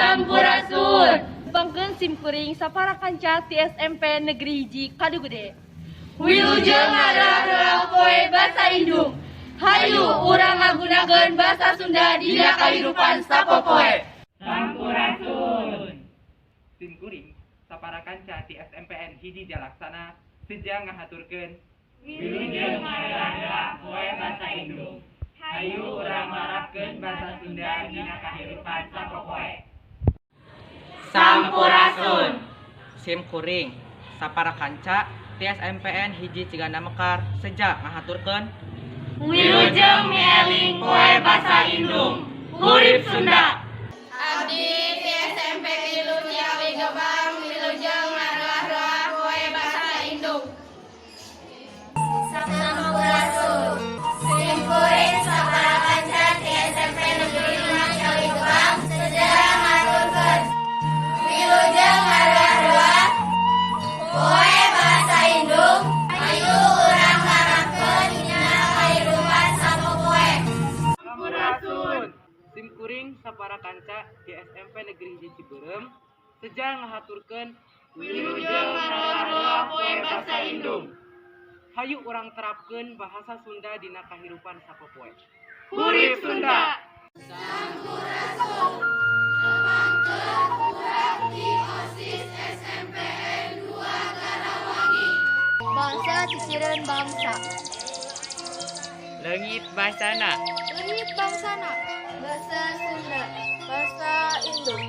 Sampurasun. Tepangkeun simkuring sapara kanca ti SMP Negeri 1 Kadugede. Wilujeng ngareureuh Poe Basa Indung. Hayu urang ngagunakeun basa Sunda dina kahirupan sapopoe. Sampurasun. Simkuring sapara kanca ti SMPN 1 Jalaksana seja ngahaturkeun Wilujeng ngareureuh Poe Basa Indung. Hayu urang marakkeun basa Sunda dina kahirupan sapopoe. Sampurasun. Simkuring sapara kanca ti SMPN 1 Cigandamekar seja ngahaturkeun Wilujeng mieling Poe Basa Indung. Hurip Sunda. Abdi ti SMP 3 Ciawi Gebang, wilujeng ngareureuh Poe Basa Indung. Sampurasun. Simkuring sapara kanca ti SMP Negeri 5 Ciawi Gebang seja ngahaturkeun Wilujeng ngareureuh Poe Basa Indung. Hayu urang marakkeun dina kahirupan sapopoe. Sampurasun. Simkuring sapara kanca ti SMP Negeri 1 Cibeureum seja ngahaturkeun Wilujeng ngareureuh Poe Basa Indung. Hayu urang terapkeun bahasa Sunda dina kahirupan sapopoe. Hurip Sunda. Sampurasun. Tepangkeun urang ti OSIS SMPN 2 Garawangi. Bangsa ciciren bangsa. Leungit basana. Leungit bangsana. Bahasa Sunda. Bahasa Indung.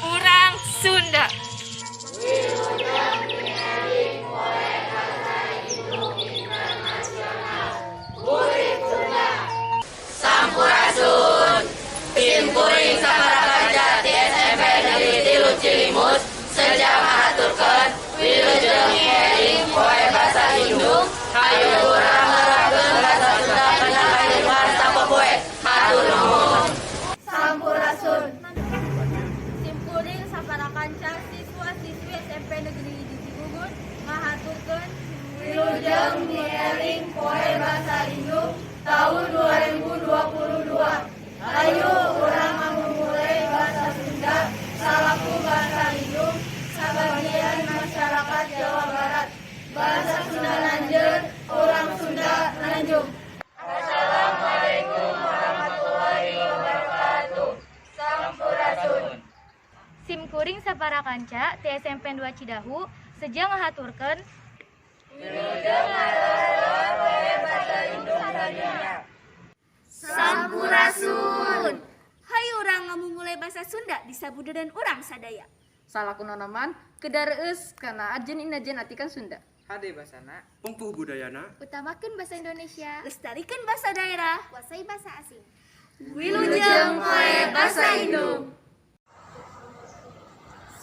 Urang Sunda. Wilujeng mieling Poe Basa Indung Internasional. Hurip Sunda. Sampurasun. Simkuring sapara kanca ti SMP Negeri 3 Cilimus seja ngahaturkeun Wilujeng mieling Poe Basa Indung. Hayu urang marakkeun basa Sunda dina kahirupan sapopoe. Hatur nuhun. Sampurasun. Simkuring sapara kanca siswa-siswi SMP Negeri 1 Cigugur ngahaturkeun Wilujeng mieling Poe Basa Indung tahun 2022. Hayu urang ngamumule bahasa Sunda salaku bahasa indung sabagian masyarakat Jawa Barat. Bahasa Sunda nanjeur, urang Sunda nanjung. Assalamualaikum warahmatullahi wabarakatuh. Sampurasun. Simkuring sapara kanca ti SMP 2 Cidahu seja ngahaturkeun Wilujeng ngareureuh Poe Basa Indung Sadunya. Sampurasun. Hayu urang ngamumule bahasa Sunda di sabudadan urang sadaya. Salaku nonoman kedah reueus kana ajen inajen atikan Sunda. Hade basana. Pungpuh budayana. Utamakeun bahasa Indonesia. Lestarikan bahasa daerah. Kuasai bahasa asing. Wilujeng Poe Basa Indung.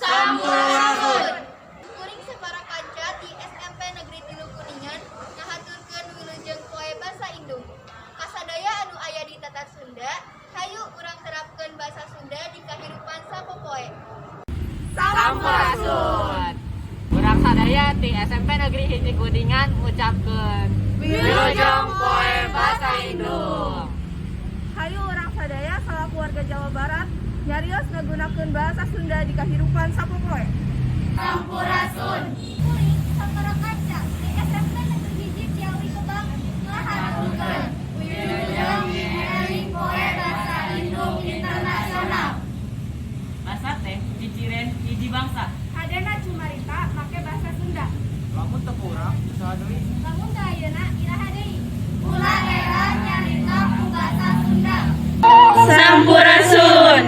Sampurasun. Kuring sapara kanca ti SMP Negeri 3 Kuningan ngahaturkeun wilujeng Poe Basa Indung. Kasadaya anu aya di Tatar Sunda, hayu urang terapkeun bahasa Sunda di kahirupan sapopoe. Sampurasun. Urang sadaya ti SMP Negeri 1 Kuningan ngucapkeun Wilujeng Poe Basa Indung. Hayu urang sadaya salaku warga Jawa Barat nyarios ngagunakeun bahasa Sunda di kahirupan sapopoe. Sampurasun. Kuring sapara kanca ti SMP Negeri 1 Ciawi Gebang ngahaturkeun Wilujeng mieling Poe Basa Indung Internasional. Basa teh ciciren hiji bangsa. Hadena cumarita make bahasa Sunda. Lamun teu kurang usaha deui. Lamun teu ayeuna iraha deui. Ulah era nyarita ku basa Sunda. Sampurasun.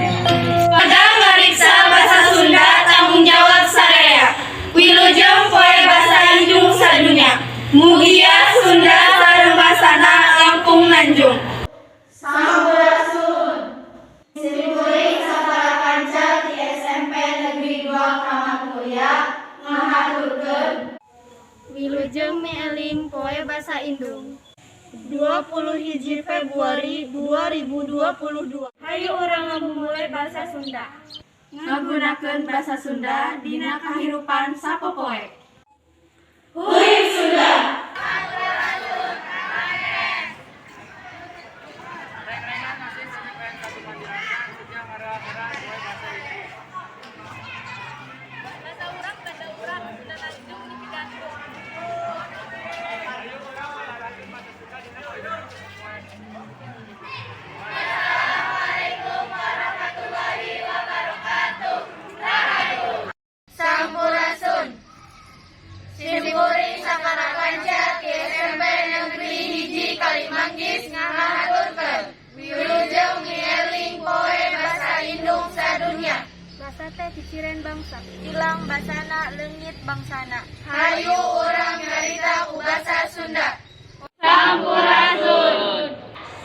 Warga ngariksa bahasa Sunda tanggung jawab sadaya. Wilujeng Poe Basa Indung Sadunya. Mugia Sunda sareng basana langkung nanjung. Sampurasun. Simkuring sapara kanca ti SMP Negeri 2 Kramat Mulya ngahaturkeun Wilujeng mieling Poe Basa Indung. 20 Februari 2022. Hayu urang ngamumule bahasa Sunda. Ngagunakeun basa Sunda dina kahirupan sapopoe. Hurip Sunda. Reng-rengan OSIS SMPN 1 Mandirancan seja ngareureuh Poe Basa Indung. Basa teh ciciren bangsa. Ilang basana, leungit bangsana. Hayu urang nyarita ku basa Sunda. Sampurasun.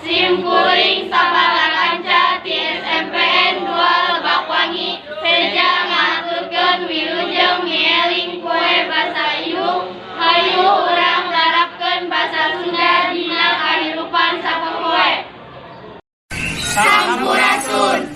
Sim kuring saparakanca ti SMPN 2 Lebakwangi seja ngahaturkeun wilujeng mieling poe basa indung. Hayu urang larapkeun basa Sunda dina kahirupan sapopoe. Sampurasun.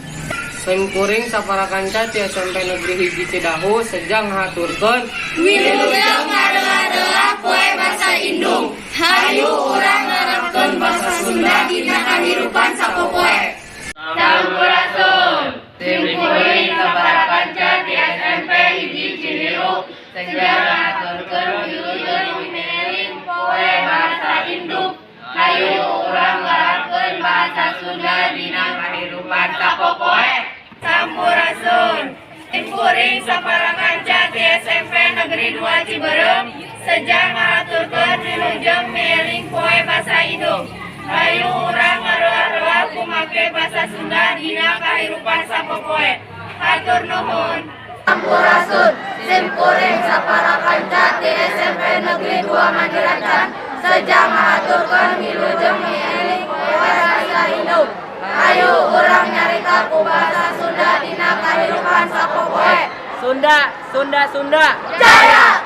Sim kuring saparakanca ti SMP Negeri 1 Cidahu seja ngahaturkeun Wilujeng ngadelah-delah poe basa indung. Hayu urang nerapkeun basa Sunda dina kahirupan sapopoe. Sampurasun. Sim kuring saparakanca ti SMP 1 Ciniru seja ngahaturkeun wilujeng mieling poe basa indung. Hayu urang nerapkeun bahasa Sunda dina kahirupan sapopoe. Sampurasun. Sim kuring saparakanca ti SMP Negeri 2 Cibeureum seja ngahaturkeun wilujeng mieling poe basa indung. Hayu urang ngaroah-roah ku make basa Sunda dina kahirupan sapopoe. Hatur nuhun. Sampurasun. Sim kuring saparakanca ti SMP Negeri 2 Mandirancan seja ngahaturkeun wilujeng mieling poe basa indung. Hayu urang nyarita ku bahasa Sunda dina kahirupan sapopoe. Sunda, Sunda, Sunda. Jaya!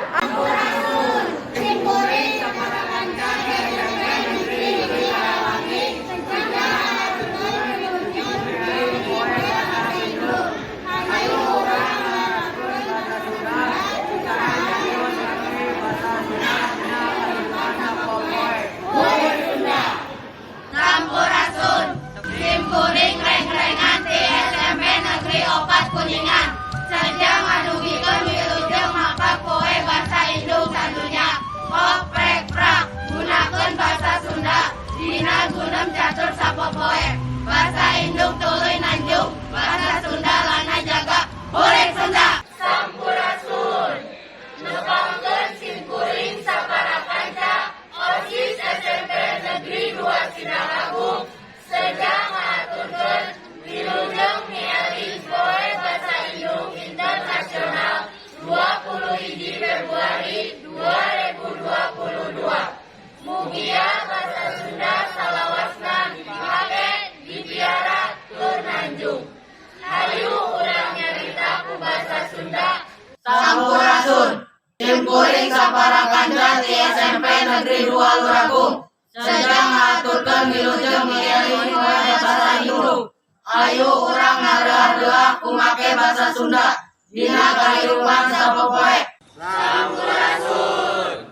Sim kuring saparakanca ti SMP Negeri Karawang seja ngahaturkeun wilujeng mieling poe basa indung. Hayu urang nerapkeun basa Sunda dina kahirupan sapopoe. Sampurasun. Sim kuring reng-rengan ti SMP Negeri 4 Kuningan seja ngadugikeun wilujeng mapag poe basa indung sadunya. Koprek prak gunakeun basa Sunda dina gunem catur sapopoe. Basa indung tuluy nanjung, basa Sunda lana jaga. Hurip Sunda. Sampurasun. Nepangkeun sim kuring saparakanca OSIS SMP Negeri 2 Sindangagung seja ngahaturkeun wilujeng mieling poe basa indung internasional 21 Februari 2022. Mugia basa Sunda salawasna dipake, dipiara, tur nanjung. Hayu urang nyarita ku basa Sunda. Sampurasun. Sim kuring saparakanca ti SMP Negeri 2 Luragung seja ngahaturkeun wilujeng mieling poe basa indung. Hayu urang ngareah-reuah ku make basa Sunda dina kahirupan sapopoe. Sampurasun.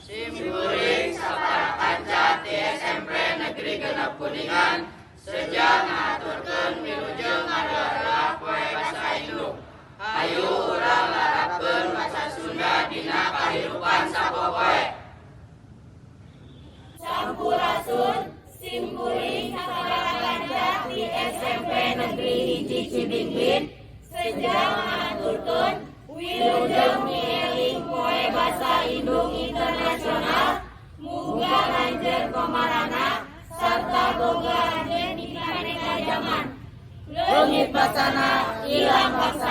Sim kuring saparakanca ti SMP Negeri 6 Kuningan seja ngahaturkeun wilujeng ngadelah poe basa indung. Hayu urang larapkeun basa Sunda dina kahirupan sapopoe. Sampurasun. Sim kuring saparakanca ti SMP Negeri 1 Cibingbin seja ngahaturkeun wilujeng mieling poe basa indung internasional. Muga lanjeur komarana sarta boga aden dina aneka jaman. Leungit basana, ilang bangsana.